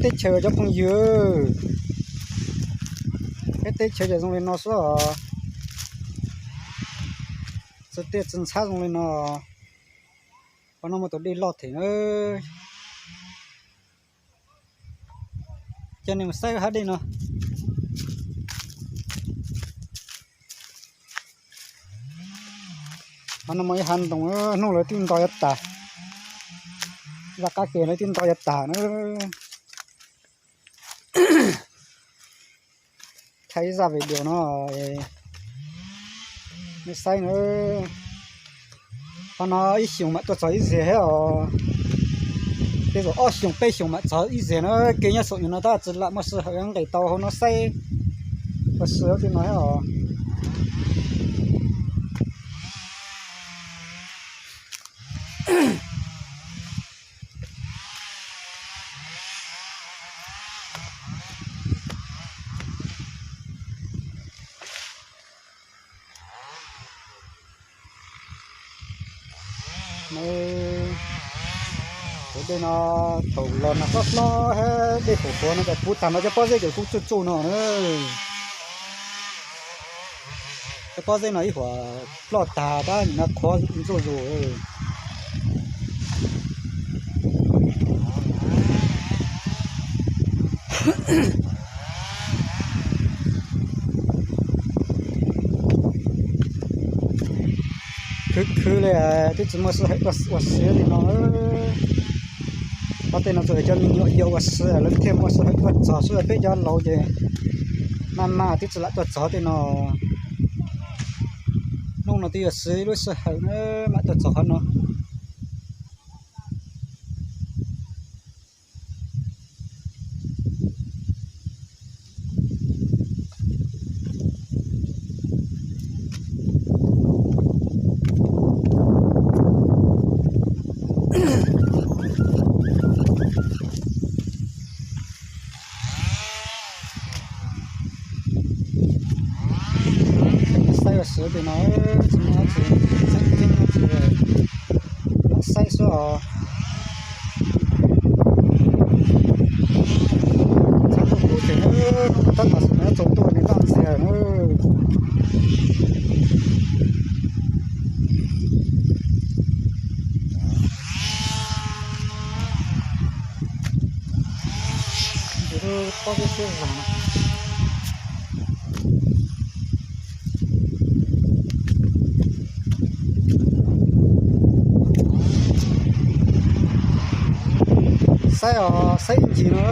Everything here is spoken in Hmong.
Teb chaws cov phooj ywg, peb teb chaws ces zoo li no xwb os. Txi tiaj txi ntxhab zoo li no. Qhov no muaj tus dej loj thiab na. Coj nej mus saib hab dej no. Qhov no muaj ib hav ntoo, hnub lawv twb nto yuav tag. Zaj qab ke lawv twb nto yuav tag na. Thaij ib zaj video no nej saib na. Qhov no ib xyoos mam tuaj txog ib zeg thiab os. Tej zaum ob xyoos peb xyoos mam txog ib zeg na. Kev nyob saum nyuag no tab tsis lam muaj sij hawm nqis tau hauv no saib ua si tej no thiab os. Cov dej no thaum los no hlob hlob hab dej pum puav no ces puv tag no cov pob zeb ces kuj tsuj tsuj no na. Cov pob zeb no ib huam ploj tag tab nim no qhuav ntsuj zus. Khwv khwv li, twb tsis muaj sij hawm tuaj ua si li no. Ob tej no tsuas yog cov me nyuam yaus ua si lawv thiaj muaj sij hawm tuaj txog xwb, peb cov laus ces maj mam twb tsis lam tuaj txog tej no. Hnub no twb yog siv lub sij hawm na mam tuaj txog qhov no. Saib ua si tej no, tsis muaj dab tsi, tseem ceeb dab tsi, saib xwb os. Txhob tuaj kuv ces tab tom xwm txog tuaj nws toj ntxiag na. Pob zeb siab zoo. Saib os, saib ib ncig no.